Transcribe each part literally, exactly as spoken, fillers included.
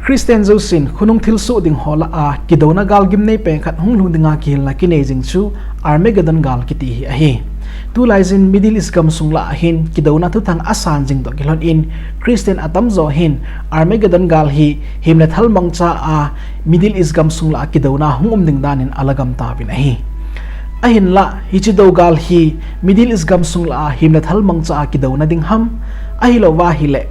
Christian jousen khonung thilsoh ding ho lah a kidouna gal gimnei pen khat hung lhung dinga kihilna kinei jing chu Armageddon gal kiti hi ahi. Tulai jin Middle East gamsung lah a hin kidouna thuthang asan jing toh kilhon in Christian atamjo hin Armageddon gal hi him le thal mangcha a Middle East gamsung lah a kidouna hung um ding dan in alagam tauvin ahi. Ahinlah hiche dougal hi Middle East gamsung lah a him le thal mangcha a kidouna ding ham, ahilouva ahileh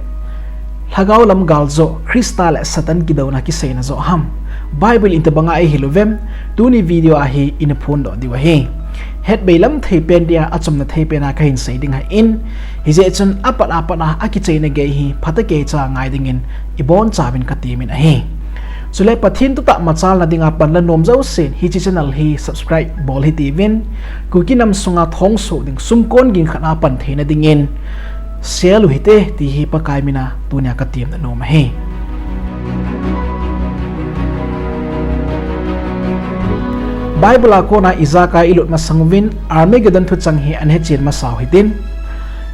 lhagao lam gal joh Christa le Satan kidouna kiseina joh ham, Bible in itobanga eihil uvem, tuni video a hi ina phondoh diu ahi. Hetbei lam thei pen dia achomna thei pen a kahin sei ding ahin, hijeh chun apat apat a akicheina gei hi phatah a kicha ngai dingin ibonchauvin katemin ahi. Chule Pathen thutah machalna dinga panla nom jousen hiche channel hi subscribe bol hitiuvin, Kuki nam sunga thongsoh ding sumkon ging khat a pan theina dingin share u hite ti hi Pakai mina tunia katemna nom ahi. Bible a kona ijakai ilut masang uvin Armageddon thuchang hi ana hechen masau hitin.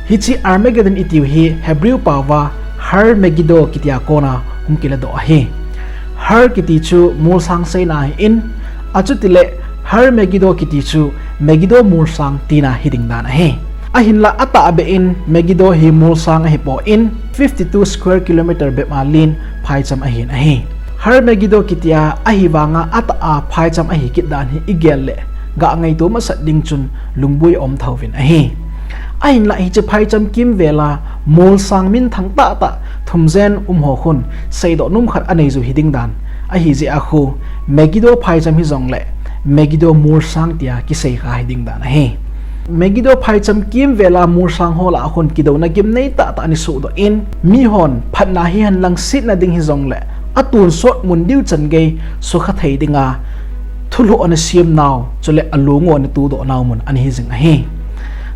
Hiche Armageddon itiu hi Hebrew paova Har Megiddo kitia kona hung kiladoh ahi. Har kiti chu molsang seina ahin, achutileh Har Megiddo kiti chu Megiddo molsang tina hiding dan ahi. Ahinlah atahbeh in Megiddo hi molsang ahipon fifty two square kilometer bep a len phaicham ahin ahi. Har Megiddo kitia ahivanga atah a phaicham ahi kit dan hi igel leh, ga ngaito masat ding chun lungboi aum thouvin ahi. Ahinlah hiche phaicham kimvel a molsang minthang tahtah thum jen um ho khun seidoh nom khat anei jiu hiding dan ahijeh a khu Megiddo phaicham hijongleh Megiddo molsang tia kisei kha hiding dan ahi. Megiddo phaicham kimvel a molsang ho lah a khun kidouna gimnei tahtah ana sohdoh in, mihon phatna hihen lang setna ding hijongleh atonsot mun diu chan gei sukha thei dinga thulhuh ana semnau chule alung u ana todoh nau mun ana hijing ahi.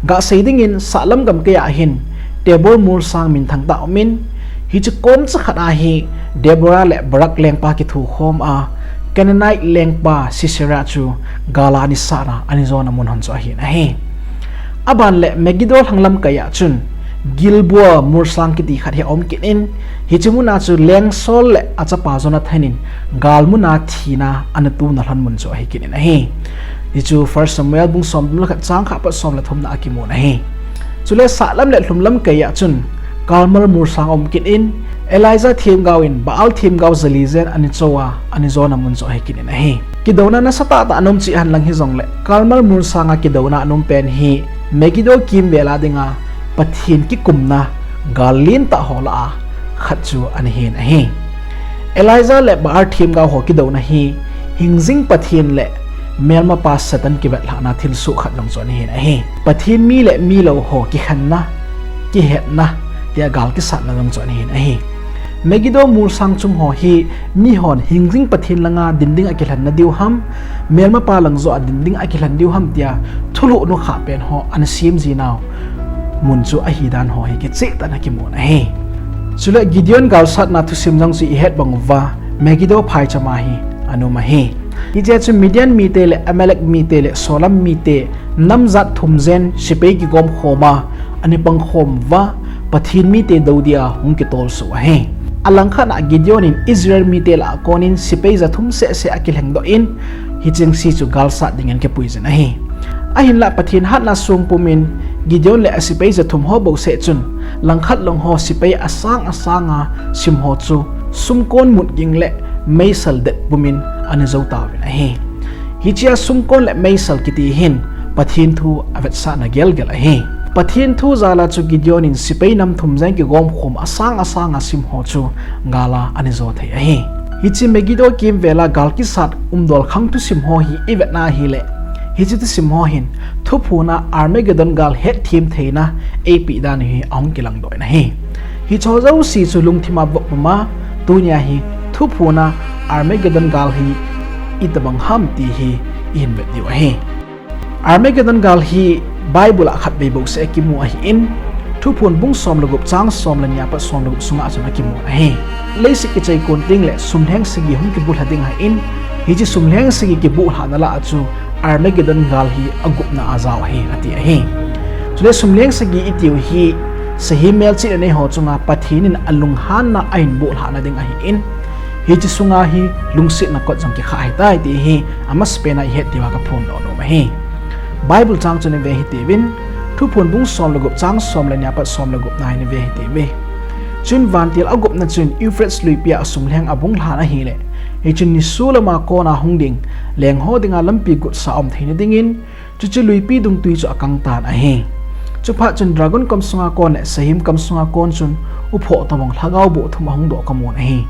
Gasei dingin sahlam gamkai a hin Tabor molsang minthang tah umin, hiche komcha khat a hi Deborah le Barak lengpa kithokhom a, Canaanite lengpa Sisera chu gal a ana satna ana jona mun hon chu ahin ahi. Aban leh Megiddo lhanglam kai a chun Gilboa molsang kiti khat hi aum kit in, hiche muna chu lengsol le achapa Jonathan in galmuna thina ana tona lhon mun chu ahi kit in ahi. Hichu First Samuel bung somthum le khat chang khat apat som le thumna a kimun ahi. Chule sahlam le lhumlam kai a chun Carmel molsang aum kit in, Elijah themgao in Baal themgao jali jen ana cho a ana jona mun chu ahi kit in ahi. Kidouna nasatah tah ana um cheh hen lang hijongleh Carmel molsang a kidouna ana um pen hi Megiddo kimvel a dinga Pathen kikumna gal lentah ho lah a khat chu ana hin ahi. Elijah le Baal themgao ho kidouna hi hingjing Pathen le melmapa Satan kivetlhahna thilsoh khat jong chu ana hin ahi. Pathen mi le milou ho kikhenna, kihetna, tia gal kisatna jong chu ana hin ahi. Megiddo molsang chung ho hi mihon hingjing Pathen langa din ding a kilhenna diu ham, melmapa lang joh a din ding a kilhen diu ham tia thulhuh nukhah pen ho ana sem jinau mun chu ahi dan ho hi kichehtah in akimun ahi. Chule Gideon galsatna thusim jong chu ihet bang uva Megiddo phaicham a hi ana um ahi. Hichea chu Midian mite le Amalek mite le Solam mite namjat thum jen sepai kigomkhom a ana pangkhom uva Pathen mite dou dia hung kitolsoh u ahi. Alangkhat a Gideon in Israel mite lah a konin sepai jathum sehseh akilhengdoh in, hicheng se chu galsat dingin akipui jin ahi. Ahinlah Pathen hatna songpum in Gideon le asepai jathum ho bouseh chun langkhat lang ho sepai asang asang a sim ho chu sumkon mutging le meisel det pumin ana jou tauvin ahi. Hichea sumkon le meisel kiti hin Pathen thu avetsahna gelgel ahi. Pathen thu jal a chu Gideon in sepai nam thum jen kigomkhom asang asang a sim ho chu gal a ana jo thei ahi. Hiche Megiddo kimvel a gal kisat umdol khang thusim ho hi ivetna ahileh, hiche thusim ho hin thuphon a Armageddon gal hetthem theina eipeh dan hi ahung kilangdoh in ahi. Hicheho jouse chu lungthim a vop puma, tunia hi thuphon a Armageddon gal hi itobang ham ti hi ihin vet diu ahi. Armageddon gal hi Bible a khatvei bouseh akimu ahin, Thuphon bung som le gup chang som le ni apat som le gup sunga chun akimun ahi. Leiset kichai kon tengle sumlheng sagi hung kibulha ding ahin, hiche sumlheng sagi kibulhahna lah a chu Armageddon gal hi agupna a jao ahi, ati ahi. Chule sumlheng sagi itiu hi sahem melchihna nei ho chunga Pathen in alunghanna ahin bulhahna ding ahin, Hiche sunga hi lungsetna kot jong kikhah ahitai ti hi amasapen a ihet diuva kaphondoh nom ahi. Bible chang chun ive hitiuvin, Thuphon bung som le gup chang som le ni apat som le gupna hin ive hitiuve. Chuin vantil agupna chun Euphrates luipi a sumlheng abung lhan ahile, hichun nisolam a kona hung ding lengho dinga lampi gotsa aum theina dingin, chuche luipi dungtwi chu akang tan ahi. Chuphat chun dragon kamsunga kon le sahem kamsunga kon chun uphoh tobang lhagao boh thum ahung doh kamun ahi.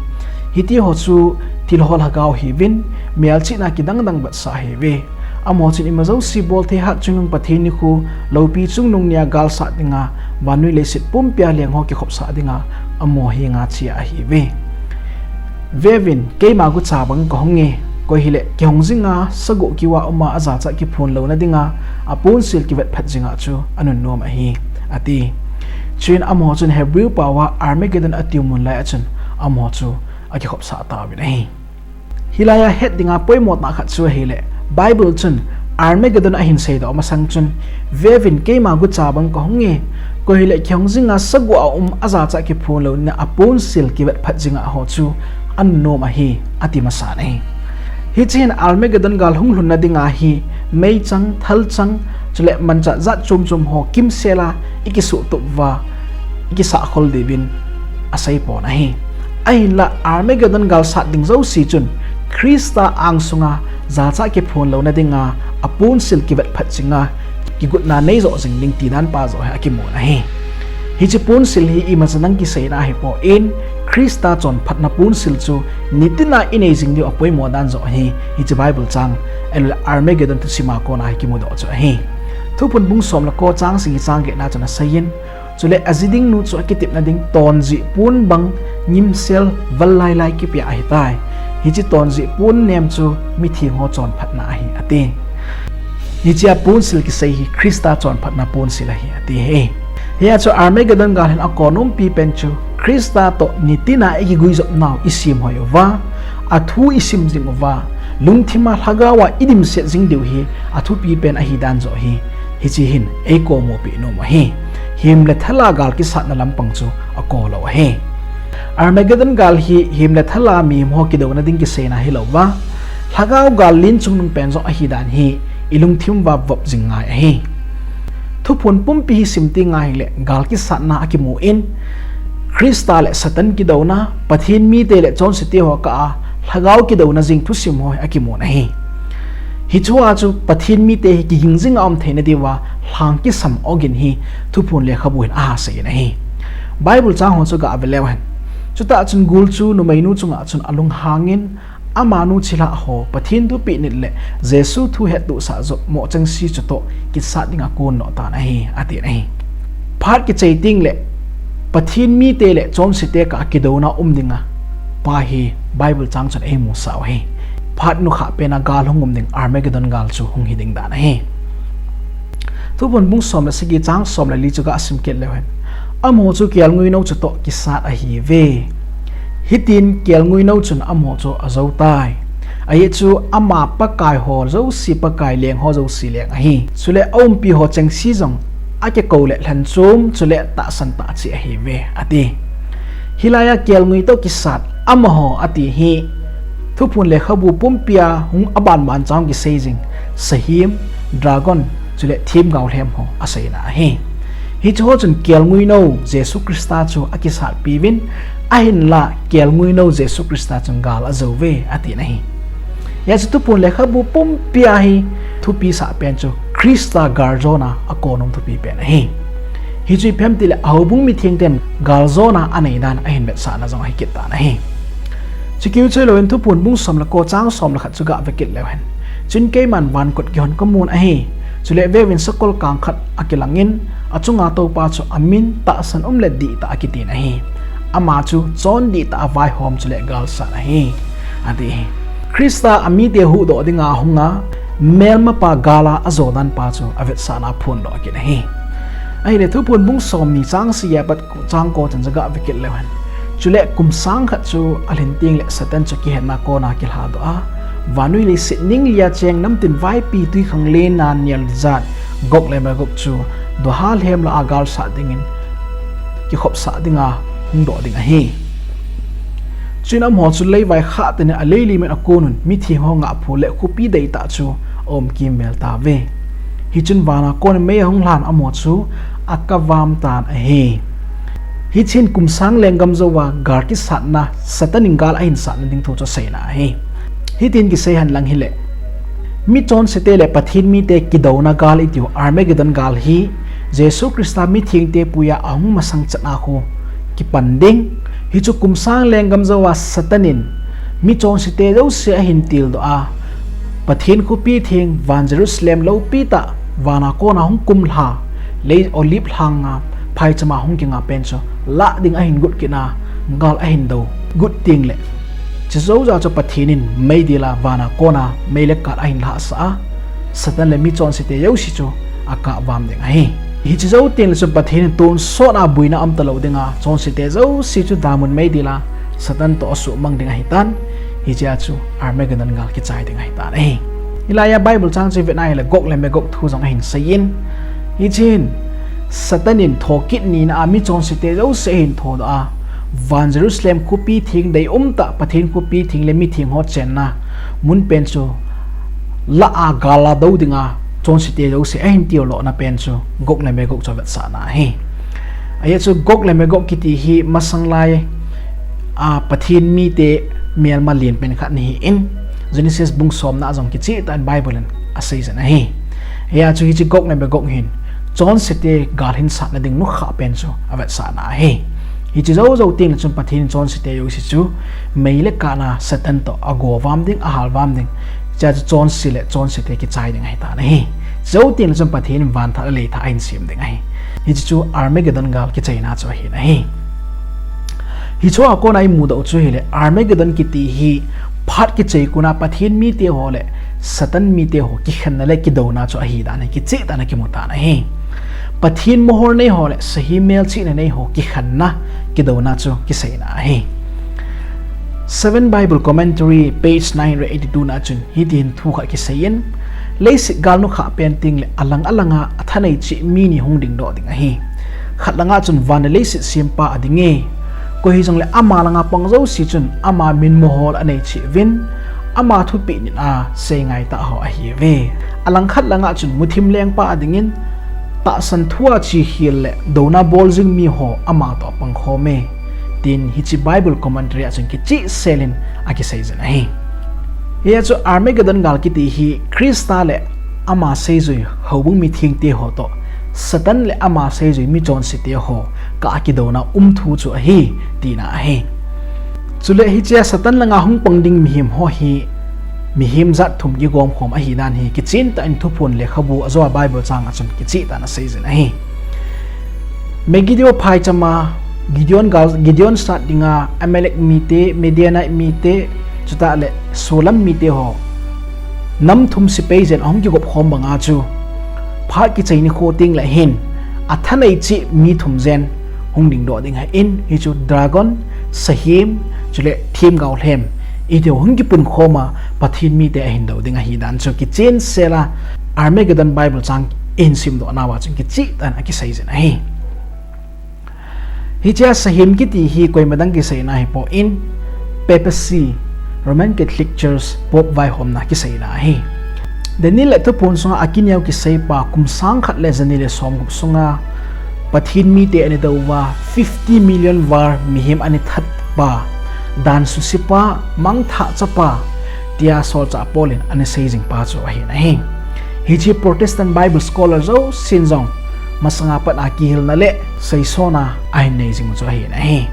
Hitiho chu thilho lhagao ahiuvin, melchihna kidang dang vetsah ahiuve. Amaho chun imajouse bolthei hatchungnung Pathen nikho, loupi chungnung nia galsat dinga vannoi leiset pumpia lengho kikhopsah dinga amaho henga chea ahiuve. Veuvin, keima gucha bang kahunge, koi hileh kihong jinga sagoh kiu a uma ajachat kiphon louna dinga aponsil kivetphat jinga chu anunnom ahi, ati. Chuin amaho chun Hebrew paova Armageddon atiu mun laiya chun amaho chu akikhopsah tauvin ahi. Hilaiya het dinga poimo tah khat chu ahileh, Bible chun Armageddon ahin seidoh masang chun, veuvin, keima gucha bang kahunge, koi hileh kihong jinga sagoh a um ajachat kiphon louna aponsil kivetphat jinga ho chu anunnom ahi, ati masan ahi. Hiche hin Armageddon gal hung lhunna dinga hi meichang, thalchang, chule manchah jat chom chom ho kimsela ikisuhtup uva ikisahkhol diuvin aseipon ahi. Ahinla Armageddon galsat ding jouse chun Christa angsunga jachat kiphon louna dinga aponsil kivetphat jinga kigotna neijoh jing ding tidan pa joh hi akimun ahi. Hiche ponsil hi imacha nang kiseina ahipon, Christa chonphatna ponsil chu nitina inei jing diu apoimo dan joh hi hiche Bible chang, ahilouleh Armageddon thusima kona hi kimudoh chu ahi. Thuphon bung som le ko chang sagi chang getna chun aseiyin, chule aji dingnu chu akitepna ding tonjih pon bang ngimsel val lailai kipea ahitai. Hiche tonjih pon nem chu mithengho chonphatna ahi, ati. Hichea ponsil kisei hi Christa chonphatna ponsil ahi, ati hi. Hia chu Armageddon gal hin akonompi pen chu Christa toh nitina ikiguijopnau isemhoi uva, athu isim jing uva, lungthima lhagaova idimset jing diu hi athupi pen ahidan joh hi hiche hin eikomupi nom ahi. Hem le thal a gal kisatna lampang chu akolou ahi. Armageddon gal hi hem le thal a mihemho kidouna ding kiseina hilouva, lhagao gal len chungnung pen joh ahidan hi ilungthim uva vop jing ngai ahi. Thuphon pumpi hi sim teng ahileh gal kisatna akimun, Christa le Satan kidouna, Pathen mite le chonseteho kah a lhagao kidouna jeng thusimho hi akimun ahi. Hichea chu Pathen mite hi kiging jinga um theina diuva lhang kisam ogin hi Thuphon lekhabu hin ahaseiyin ahi. Bible changho chu gave leu hen, chutah chun gul chu numeinu chunga chun alunghangin, amanu chilhah ho Pathen thupeh nit le Jesu thu hettohsah joh mohchengse chutoh kisat dinga akondoh tan ahi, atin ahi. Phat kichai tengleh Pathen mite le chonsete kah a kidouna um dinga pa hi Bible chang chun eimusah u ahi. Phat nukhah pena gal hung um ding Armageddon gal chu hung hi ding dan ahi. Thuphon bung som le sagi chang som le li chu gasim kit leu hen, amaho chu kelnguinou chutoh kisat ahiuve. Hitin kelnguinou chun amaho chu ajoutai. Ajeh chu ama pakaiho jouse pakai, lengho jouse leng ahi. Chule aumpiho chengse jong akikou le lhenchom chule tahsan tah cheh ahiuve, ati. Hilaiya kelngui toh kisat amaho ati hi Thuphon lekhabu pumpia hung abanban chang kisei jing sahem, dragon, chule themgao lhemho aseina ahi. Hicheho chun kelnguinou Jesu Christa chu akisatpiuvin, ahinla kelnguinou Jesu Christa chun gal ajouve, atin ahi. Hijeh chun Thuphon lekhabu pumpia hi thupisah pen chu Christa galjona akonom thupi pen ahi. Hichu ipi ham tileh ahoubung mithengten galjona aneidan ahin vetsahna jong ahikit tan ahi. Chukiu chu hilouvin Thuphon bung som le ko chang som le khat chu gave kit leu hen, chuin keiman van kot kihon kamun ahi. Chule veuvin sakol kang khat akilangin, achunga toupa chu amin Tahsan um le Dihtah akitin ahi. Ama chu chon dihtah a vaihom chule galsat ahi, ati hi. Christa amite huhdoh dinga ahunga, melmapa gal a ajodan pa chu avetsahna aphondoh kit ahi. Ahile Thuphon bung somni chang sagi apat chang ko chan chu gave kit leu hen, chule kum sang khat chu alhin tengle Satan chu kihenna kona kilhadoh a, vannoi leiset ninglia cheng namtin vaipi twikhanglen a nel jat Gog le Magog chu doha lhem lah a galsat dingin kikhopsah dinga hungdoh ding ahi. Chuin amaho chu leivai khah tah in alei lim in akonun, mitheng ho ngahphu le khopi deitah chu aum kimvel tauve. Hichun vana kon mei ahung lhan amaho chu akavam tan ahi. Hichun kum sang lenggam jouva gal kisatna, Satan in gal ahin satna ding thu chu aseina ahi. Hitin kisei henlang hileh, michonsete le Pathen mite kidouna gal itiu Armageddon gal hi Jesu Christa mithengte puiya ahung masang chetna khu kipan ding. Hichu kum sang lenggam jouva Satan in michonsete jouse ahin tildoh a, Pathen khopi theng van Jerusalem lopi tah vana kona hung kumlha, lei Olive lhanga phaichama hung kinga pen chu lah ding ahin got kitna, gal ahin dou got tengleh, chujouva chu Pathen in meidila vana kona mei le kath ahin lhahsah a, Satan le michonsete jouse chu akavam ding ahi. Hiche jou tengleh chun Pathen in tonsot a buina aum talou dinga, chonsete jouse chu damun meidila Satan toh asuhmang ding ahitan. Hichea chu Armageddon gal kichai ding ahitan ahi. Hilaiya Bible chang chu vetna hileh Gog le Magog thu jong ahin seiyin. Hichun Satan in thokit nina a michonsete jouse ahin thodoh a, van Jerusalem khopi theng deium tah, Pathen khopi theng le mitheng ho chenna mun pen chu lah a gal a dou dinga chonsete jouse ahin tildohna pen chu Gog le Magog chu avetsahna ahi. Ajeh chu Gog le Magog kiti hi masang lai a Pathen mite melma lenpen khat ana hin, Genesis bung somna a jong kicheh tah in Bible in aseiyin ahi. Hia chu hiche Gog le Magog hin chonsete gal hin satna ding nukhah pen chu avetsahna ahi. Hiche joujou tengleh chun Pathen in chonsete jouse chu mei le kath a Satan toh agovam ding, ahalvam ding. Chea chu chonse le chonsete kichai ding ahitan ahi. Jou tengleh chun Pathen in vanthat le leithat ahin sem ding ahi. Hiche chu Armageddon gal kichaina chu ahin ahi. Hichea kona imudoh u chu hileh Armageddon kiti hi phat kichai kona Pathen mite ho le Satan mite ho kikhenna le kidouna chu ahidan hi kicheh tah in akimutan ahi. Pathen mohor nei ho le sahem melchihna nei ho kikhenna, kidouna chu kiseina ahi. Seven Bible Commentary, page nine hundred eighty-two na chun hitihin thu khat kiseiyin, leiset gal nukhah pen tengleh alang alanga athanei cheh mi ni hung dingdoh ding ahi. Khat langa chun van le leiset sempa adinge. Koi hijongleh ama langa pang jouse chun ama min mohor anei cheh uvin, ama thupeh nit a seingai tah ho ahiuve. Alangkhat langa chun muthim lengpa adingin, tahsan thua chekhel le douna bol jing mi ho ama toh apangkhome, tin hiche Bible commentary a chun kichehsel in akiseiyin ahi. Hia chu Armageddon gal kiti hi Christa le ama seijui houbung mithengte ho toh, Satan le ama seijui michonsete ho kah a kidouna um thu chu ahi, tina ahi. Chule hichea Satan langa hung pang ding mihem ho hi mihem jat thum kigomkhom ahidan hi kichen tah in Thuphon lekhabu ajoa Bible chang a chun kicheh tah in aseiyin ahi. Megiddo phaichama Gideon gal, Gideon sat dinga Amalek mite, Midianite mite, chutah le solam mite ho nam thum sepai jen ahung kigopkhom banga chu phat kichai nikho tengleh hin athanei cheh mi thum jen hung dingdoh ding ahin, hichu dragon, sahem, chule themgao lhem, hitiu hung kipunkhoma Pathen mite ahin dou ding ahidan chu kichensel a Armageddon Bible chang ihin simdoh nauva chun kicheh tah in akiseiyin ahi. Hichea sahem kiti hi koima dang kiseina hipon, Papacy, Roman Catholic Church, Pope vaihomna kiseina ahi. Daniel le Thuphon sunga akineo kiseipa kum sang khat le jani le somgup sunga Pathen mite ana douva fifty million val mihem ana thatpa, dan susepa, mangthah chapa, tia solchah Paul in ana seijingpa chu ahin ahi. Hiche Protestant Bible scholar jousen jong masanga pat a kihilna le seisona ahin neijing u chu ahin ahi.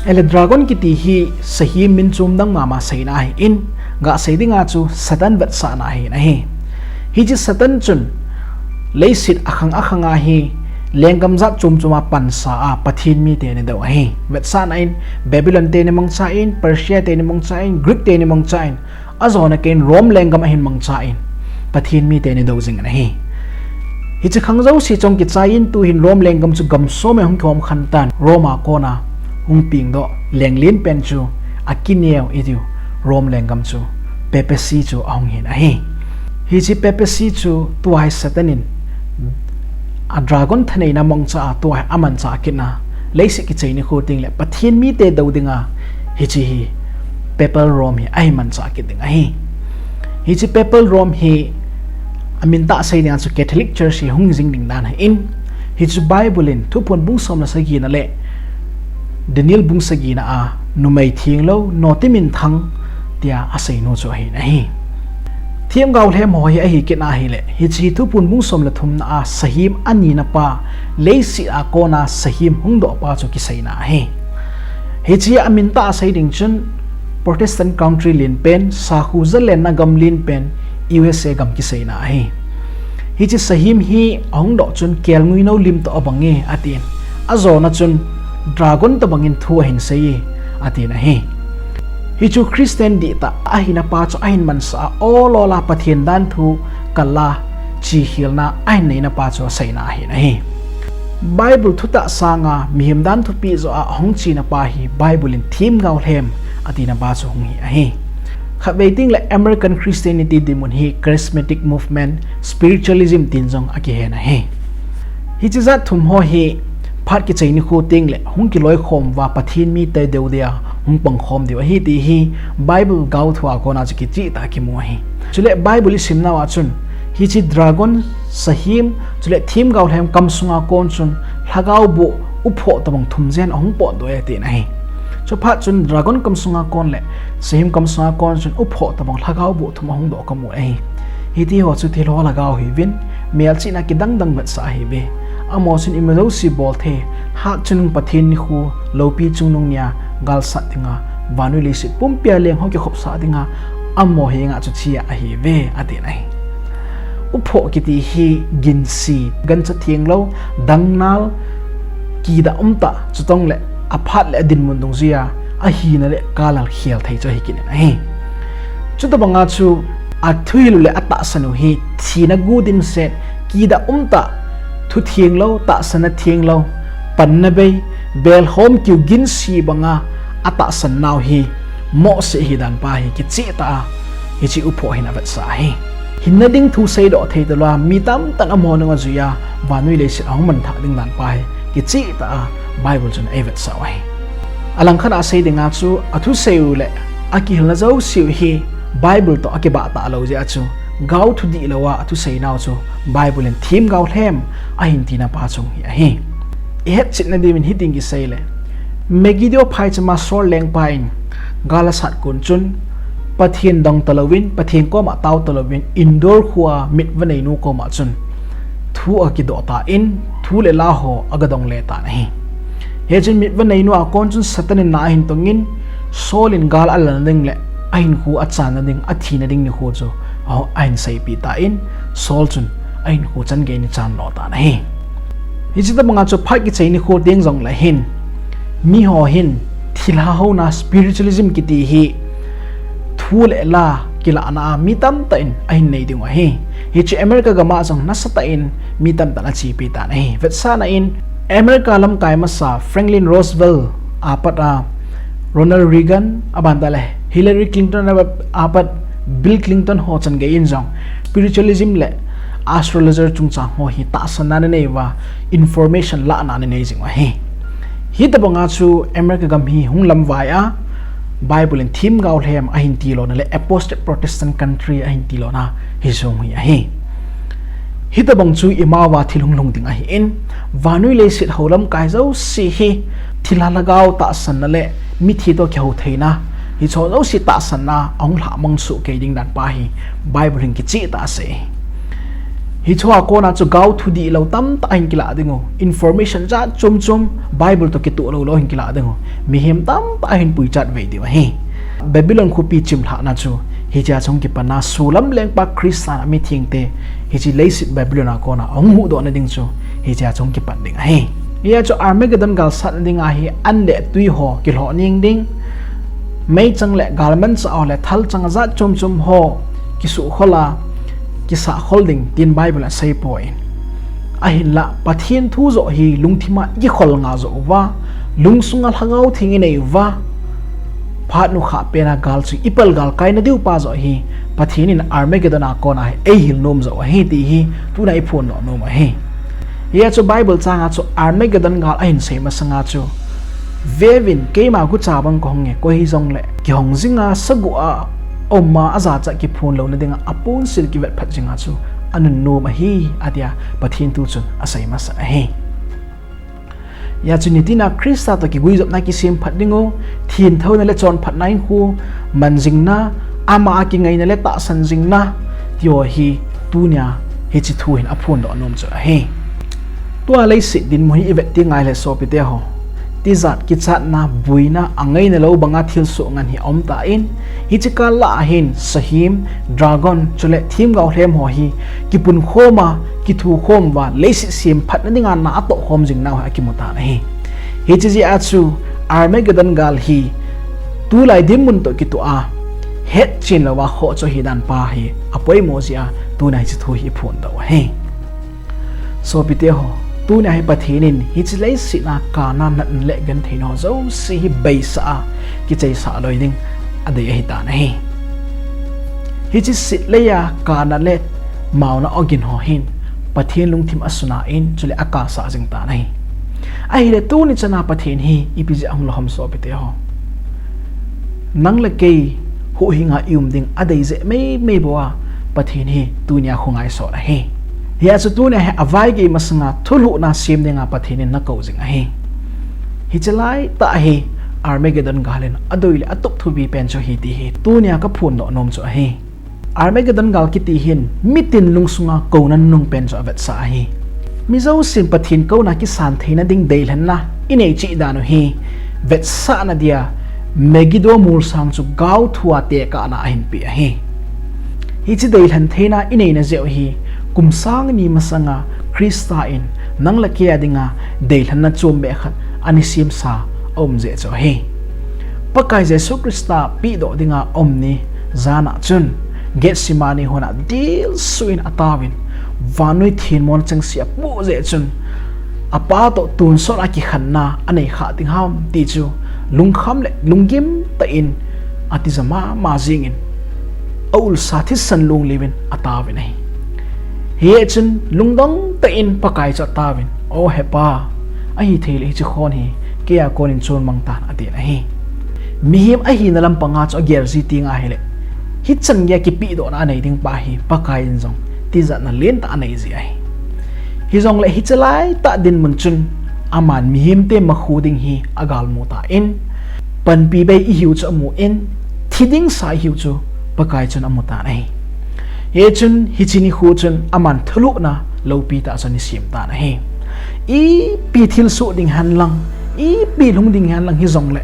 Ele dragon kiti hi sahem min chom dang mama seina ahin, gasei dinga chu Satan vetsahna ahin ahi. Hiche Satan chun leiset akhang akhanga hi lenggam jat chom choma pansa a Pathen mite ana dou ahi. Vetsahna in Babylon te ana mangchan, Persia te ana mangchan, Greek te ana mangchan, ajona keiyin Rome lenggam ahin mangchan, Pathen mite ana dou jingin ahi. Hiche khang jouse chun kichaiyin tuhin Rome lenggam chu gam som a hung kihom khan tan, Rome a kona hung pengdoh lenglen pen chu akineo itiu Rome lenggam chu Papacy chu ahung hin ahi. Hiche Papacy chu tua hi Satan in a dragon thaneina mangcha a tua hi amanchah kitna, leiset kichai nikho tengle Pathen mite dou dinga Hiche hi Papal Rome hi ahin manchah kit ding ahi. Hiche Papal Rome hi amin tah sei dinga chu Catholic Church hi hung jing ding dan ahin, hichu Bible in Thuphon bung som le sagi na le Daniel bung sagi na a numei thenglou, noti minthang tia asei nu chu ahin ahi. Themgao lhem ho hi ahi kit na ahile, hiche Thuphon bung som le thum na a sahem ani na pa, leiset a kona sahem hungdoh pa chu kisei na ahi. Hiche amin tah a sei ding chun Protestant country len pen, sakhu zalenna gam len pen, U S A gam kisei na ahi. Hiche sahem hi ahung doh chun kelngoi nou lim toh abang e, atin. Ajona chun dragon tobang in thu ahin sei e, atin ahi. Hichu Christian dihtah ahina pa chu ahin mansah a, ol ol a Pathen danthu kal a chihkhelna ahin neina pa chu aseina ahin ahi. Bible thutah sanga mihem danthu pi joh a ahung chena pa hi Bible in themgao lhem atina pa chu hung hi ahi. Khatvei teng le American Christianity dinmun hi charismatic movement, spiritualism tin jong akihen ahi. Hiche jat thum ho hi phat kichai nikho teng le hung kiloikhom uva Pathen mite deu dia hung pangkhom diu ahi ti hi Bible gaothu a kona chu kichehtah a kimu ahi. Chule Bible isim nauva chun hiche dragon, sahem, chule themgao lhem kamsunga kon chun lhagao boh uphoh tobang thum jen ahung potdoh e atin ahi. Chuphat chun dragon kamsunga kon le sahem kamsunga kon chun uphoh tobang lhagao boh thum ahung doh kamu ahi. Hiti ho chu thilha lhagao ahiuvin, melchihna kidang dang vetsah ahiuve. Amaho chun ima jouse bolthei, hatchungnung Pathen nikho, loupi chungnung nia galsat dinga, vannoi leiset pumpia leng ho kikhopsah dinga, amaho henga chu che ahiuve, atin ahi. Uphoh kiti hi ginse, gancha thenglou, dangnal, kidah umtah, chuteng le aphat le adinmun dungjuia ahina le kalal khel thei chu ahi kit in ahi. Chutobanga chu athuhil u le atahsan u hi thina gu dimset, kidah umtah, thu thenglou, tahsanna thenglou, panna bei, belhom kiu ginse banga atahsan nau hi mohseh ahi dan pa hi kichehtah a hiche uphoh hin avetsah ahi. Hinna ding thu seidoh thei taloua mi tamtah in amaho nunga juia vannoi leiset ahung manthah ding dan pa hi kichehtah a Bible chun eivetsah u ahi. Alangkhat a sei dinga chu athusei u le akihilna jouse u hi Bible toh akibah talou jeh a chu gaothu dihlou a athusei nau chu Bible in themgao lhem ahin tina pa chu hi ahi. Ihetchetna diuvin hitin kisei le, Megiddo phaichama Saul lengpa in gal asat kon chun Pathen dong talouvin, Pathen koma tao talouvin, Endor khoa mitvah neinu koma chun thu akidoh tan, thu le la ho agadong le tan ahi. Hichun mitvah neinu a kon chun Satan in na ahin tongin, Saul in gal alana ding le ahinkho achanna ding, athina ding nikho chu ahin seipeh tan, Saul chun ahinkho chan gei in achan lo tan ahi. Hiche tobanga chu phat kichai nikho teng jongle hin, miho hin thilha houna spiritualism kiti hi thu le la kilahna a mi tamtah in ahin nei diu ahi. Hichu America gam a jong nasatah in mi tamtah in achepi tan ahi. Vetsahna in America lamkai masa Franklin Roosevelt apat a Ronald Reagan, abantah le Hillary Clinton apat Bill Clinton ho chan gei in jong spiritualism le astrologer chungchang ho hi tahsanna anei uva, information lahna anei jing u ahi. Hitobanga chu America gam hi hung lamvai a, Bible in themgao lhem ahin tilona le apostate Protestant country ahin tilona hiche hi ahi. Hitobang chu ima uva thil hung lhung ding ahin, vannoi leiset ho lamkai jouse hi thilha lhagao tahsanna le mithi toh kihou theina, hicheho jouse tahsanna ahung lhahmang soh kei ding dan pa hi Bible hin kichehtah a asei. Hicheho a kona chu gaothu dihlou tamtah ahin kilah diu, information jat chom chom Bible toh kitoh lou lou ahin kilah diu, mihem tamtah ahin puichat vei diu ahi. Babylon khopi chimlhahna chu hichea chu hung kipan a, solam lengpa Christa mithengte hiche leiset Babylon a kona ahung huhdohna ding chu hichea chu hung kipan ding ahi. Hia chu Armageddon galsatna dinga hi an le tui ho kilhoh ning ding, meichang le galmanchah ho le thalchang jat chom chom ho kisuhkhol a, kisahkhol ding tin Bible in asei poi. Ahinlah Pathen thu joh hi lungthim a ikikhol nga joh uva, lungsunga Lhagao Theng inei uva, phat nukhah pena gal chu ipal galkai nadiu pa joh hi Pathen in Armageddon a kona hi eihil nom joh u ahi ti hi tuna iphondoh nom u ahi. Hia chu Bible changa chu Armageddon gal ahin sei masanga chu Veuvin, keima gucha bang kahonge, koi hijongle kihong jinga sagu a aum a ajachat kiphon louna dinga aponsil kivet phat jinga chu anunnom ahi, atia Pathen thu chun asei masa ahi. Hijeh chun nitina Christa toh kiguijopna kisem phat dingu, thinthouna le chonphatna hinkho manjingna, ama a kingaina le tahsan jingna, tiho hi tunia hiche thu hin aphondoh nom chu ahi. Tua leiset dinmun hi ivet teng ahile sopite ho, tijat, kichatna, boina, angaina lou banga thilsoh ngen hi aumtan, hiche kal lah a hin sahem, dragon, chule themgao lhem ho hi kipunkhom a, kithukhom uva, leiset semphatna dinga na atohkhom jing nau hi akimutan ahi. Hiche jeh a chu Armageddon gal hi tulai dinmun toh kitoh a hetchen louva khoh chu ahidan pa hi apoimo jeh a tunia hiche thu hi iphondoh u ahi. Sopite ho, tunia hi Pathen in hiche leiset a kana natna le gentheina ho jouse hi beisah a kicheisah loi ding adei ahitan ahi. Hiche leiset a kana le maona ogin ho hin Pathen lungthim asunan, chule akasah jingtan ahi. Ahile tuni chana Pathen hi ipi jeh a hung lou ham sopite ho? Nang le kei huhhinga i um ding adei jeh meimei bou a Pathen hi tunia khongai sot ahi. Hijeh chun tunia hi avaigei masanga thulhuhna sem dinga Pathen in nakou jing ahi. Hiche laitah hi Armageddon gal in adei le atup thupi pen chu ahi ti hi tunia kaphondoh nom chu ahi. Armageddon gal kiti hin mitin lungsunga kouna nunung pen chu avetsah ahi. Mi jousen Pathen kouna kisan theina ding deilhenna inei cheh dan u hi vetsahna dia Megiddo molsang chu gaothua tekahna ahinpeh ahi. Hiche deilhen theina ineina jeh u hi kum sang ni masanga Christa in nang le kei a dinga deilhenna chombeh khat ana semsa aum jeh chu ahi. Pakai Jesu Christa pehdoh dinga aum ni jan a chun Gethsemane hon a dilsuh in ataovin, vannoi thenmona chengse apoh jeh chun, apa toh tonsot a kikhenna anei kha ding ham ti chu lungkham le lunggim tah in atija mama jengin, aulsa thisan long leuvin ataovin ahi. Hijeh chun lungdong tah in Pakai chu ataovin, O Hepa, ahithei le hiche khon hi kei a konin chonmang tan, atin ahi. Mihem ahina lampanga chu agel ji teng ahile, hichan geiya kipehdohna anei ding pa hi Pakai in jong tijatna lentah anei ji ahi. Hijongle hiche laitah dinmun chun aman mihemte makhu ding hi agalmu tan, panpi bei ihiu chu amun, thi ding sa ihiu chu Pakai chun amutan ahi. Hichun hiche nikho chun aman thulhuhna loupi tah chu ana sem tan ahi. Ipi thilsoh ding henlang, ipi lhung ding henlang hijongle,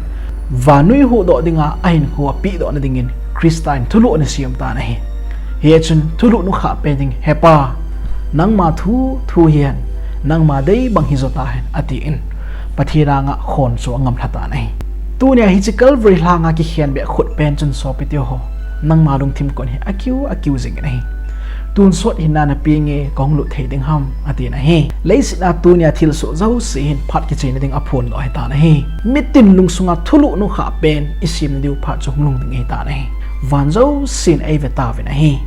vannoi huhdoh dinga ahinkho apehdohna dingin Christa in thulhuh ana sem tan ahi. Hichun thulhuh nukhah pen ding, Hepa, nangma thu thu hihen, nangma dei bang hijo tahen, atin Pathen anga khon chu angamlha tan ahi. Tunia hiche Calvary lhanga kikhenbeh khut pen chun sopite ho, nangma lungthim kon hi akiu akiu jingin ahi. Tonsot hinna napenge, kahung lut thei ding ham, atin ahi. Leiset a tunia thilsoh jouse hin phat kicheina ding aphondoh ahitan ahi. Mitin lungsunga thulhuh nukhah pen isemna diu phat chu hung lhung ding ahitan ahi. Van jousen eive tauvin ahi.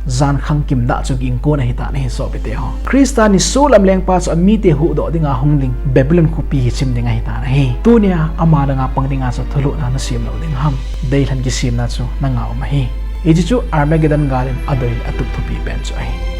Jan khangkim dah chu ging kon ahitan ahi sopite ho. Christa nisolam lengpa chu amite huhdoh dinga hung ding Babylon khopi hi chim ding ahitan ahi. Tunia ama langa pang dinga chu thulhuhna nasem lou ding ham? Deilhen kisemna chu nanga um ahi. Hiche chu Armageddon gal in adei le atup thupi pen chu ahi.